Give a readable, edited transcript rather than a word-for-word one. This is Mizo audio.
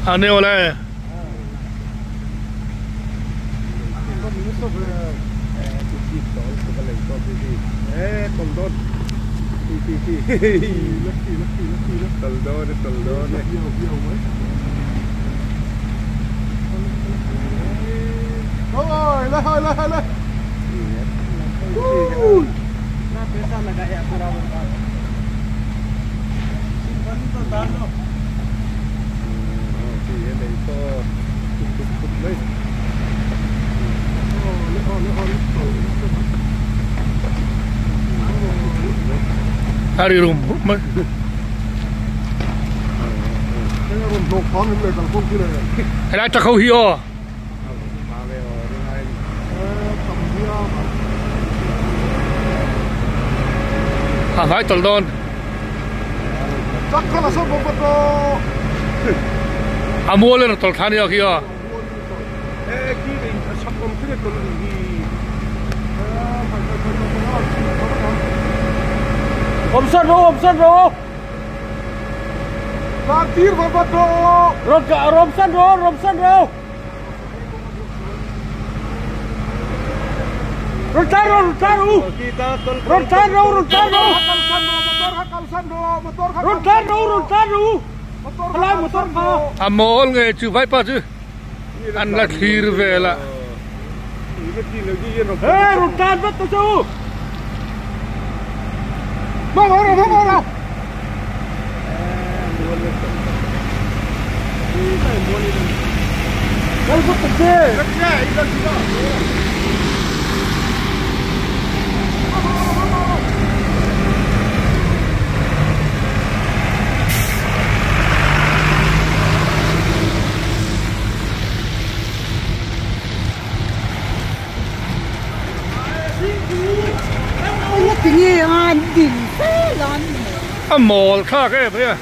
आने वाला है। पैसा लगाया पूरा बर्बाद। Hari rum mai. Helai tak ho hi aw. A vai tawlh dawn. A mual in a tawlh thla nia khi aw. A mawl nge chu vaipa chu an la thlir vel a. A mawl thlak em mai a.